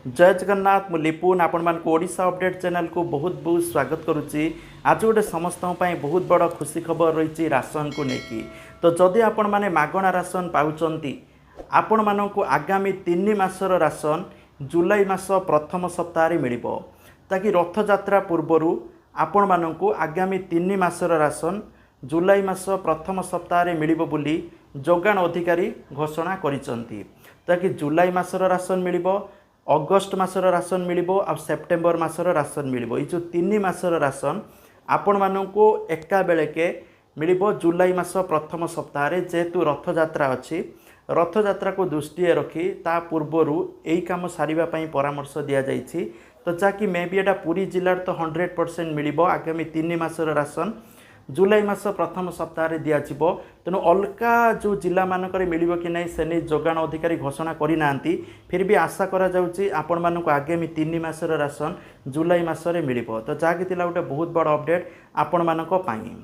ଜୟ ଜଗନ୍ନାଥ। ମୁଁ ଲିପୁନ, ଆପଣମାନଙ୍କୁ ଓଡ଼ିଶା ଅପଡେଟ୍ ଚ୍ୟାନେଲକୁ ବହୁତ ବହୁତ ସ୍ୱାଗତ କରୁଛି। ଆଜି ଗୋଟେ ସମସ୍ତଙ୍କ ପାଇଁ ବହୁତ ବଡ଼ ଖୁସି ଖବର ରହିଛି ରାସନକୁ ନେଇକି। ତ ଯଦି ଆପଣମାନେ ମାଗଣା ରାସନ ପାଉଛନ୍ତି, ଆପଣମାନଙ୍କୁ ଆଗାମୀ 3 ମାସର ରାସନ ଜୁଲାଇ ମାସ ପ୍ରଥମ ସପ୍ତାହରେ ମିଳିବ, ତାକି ରଥଯାତ୍ରା ପୂର୍ବରୁ ଆପଣମାନଙ୍କୁ ଆଗାମୀ 3 ମାସର ରାସନ ଜୁଲାଇ ମାସ ପ୍ରଥମ ସପ୍ତାହରେ ମିଳିବ ବୋଲି ଯୋଗାଣ ଅଧିକାରୀ ଘୋଷଣା କରିଛନ୍ତି। ତାକି ଜୁଲାଇ ମାସର ରାସନ ମିଳିବ, ଅଗଷ୍ଟ ମାସର ରାସନ ମିଳିବ ଆଉ ସେପ୍ଟେମ୍ବର ମାସର ରାସନ ମିଳିବ। ଏଇ ଯେଉଁ 3 ମାସର ରାସନ ଆପଣମାନଙ୍କୁ ଏକା ବେଳକେ ମିଳିବ ଜୁଲାଇ ମାସ ପ୍ରଥମ ସପ୍ତାହରେ। ଯେହେତୁ ରଥଯାତ୍ରା ଅଛି, ରଥଯାତ୍ରାକୁ ଦୃଷ୍ଟିରେ ରଖି ତା ପୂର୍ବରୁ ଏଇ କାମ ସାରିବା ପାଇଁ ପରାମର୍ଶ ଦିଆଯାଇଛି। ତ ଯାହାକି ମେ ବି ଏଇଟା ପୁରୀ ଜିଲ୍ଲାରେ ତ 100% ମିଳିବ। ଆଗାମୀ 3 ମାସର ରାସନ ଜୁଲାଇ ମାସ ପ୍ରଥମ ସପ୍ତାହରେ ଦିଆଯିବ। ତେଣୁ ଅଲଗା ଯେଉଁ ଜିଲ୍ଲାମାନଙ୍କରେ ମିଳିବ କି ନାହିଁ, ସେ ନେଇ ଯୋଗାଣ ଅଧିକାରୀ ଘୋଷଣା କରିନାହାନ୍ତି। ଫିର୍ ବି ଆଶା କରାଯାଉଛି ଆପଣମାନଙ୍କୁ ଆଗାମୀ 3 ମାସର ରାସନ ଜୁଲାଇ ମାସରେ ମିଳିବ। ତ ଯାହାକି ଥିଲା ଗୋଟେ ବହୁତ ବଡ଼ ଅପଡ଼େଟ୍ ଆପଣମାନଙ୍କ ପାଇଁ।